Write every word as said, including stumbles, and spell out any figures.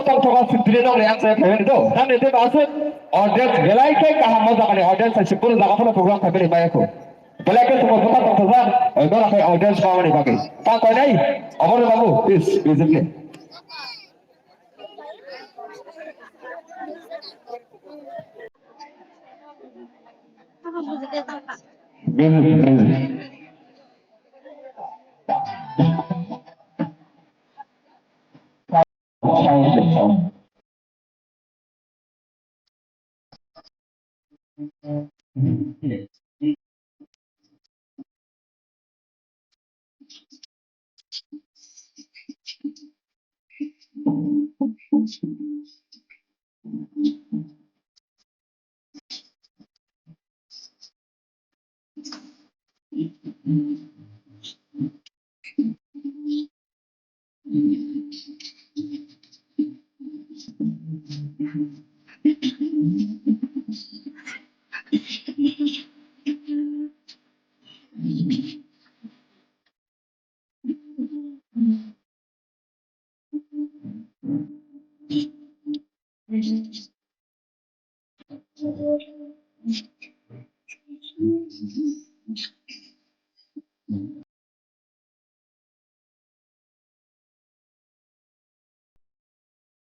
Tong tong aswk dire nong le ang sai khaimani do. Tamni tei aswk audience belai khe kaham mo jaga ni audience sai sipur jaga phano program khai bini maya kho. Belai khe sumo buma tong tong jar, oi dora khai audience pamani bagwi. Ta koi nai, Amar babu, please, music le. Music, music.